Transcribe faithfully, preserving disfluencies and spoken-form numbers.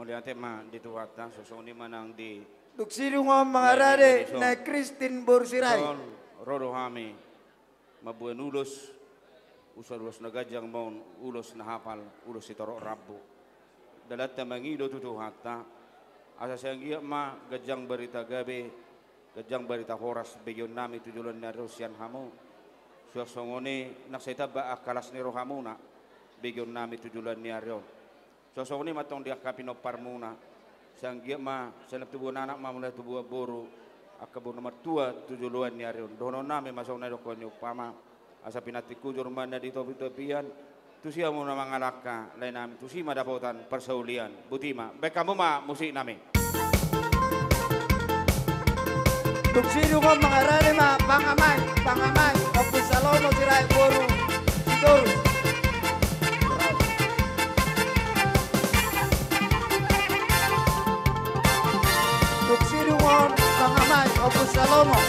Mauliate ma di Tuhanta, songon i ma nang di. Dung sidung on mangarade na Kristin boru Sirait. Ro do hami mamboan ulos, ulos na ganjang ma on, ulos na hapal, ulos sitorop rambu. Dalanta mangido tu Tuhanta, asa sai anggiat ma ganjang barita gabe, ganjang barita horas begeonnami tu joloan ni ari on sian hamu. Suang songon i nang sai tamba angka las ni rohamuna begeonnami tu joloan ni ari on. Suang songon i ma tong di angka pinomparmuna. Sai anggiat ma, sai na tubuan anak ma mulai tubuan boru, angka boru na martua tu joloan ni ari on. Dohononnami ma songon na didokkon ni umpama, asa pinantik hujur ma na di topi-topian, tusi hamu na mangalangka, laenami, tusi ma dapotan parsaulian. Boti ma, baen hamu ma musiknami. Dung sidung on mangarade ma pangamai, pangamai, Ompung Salomo Sirait boru Sitorus. Dung sidung on pangamai, Ompung Salomo.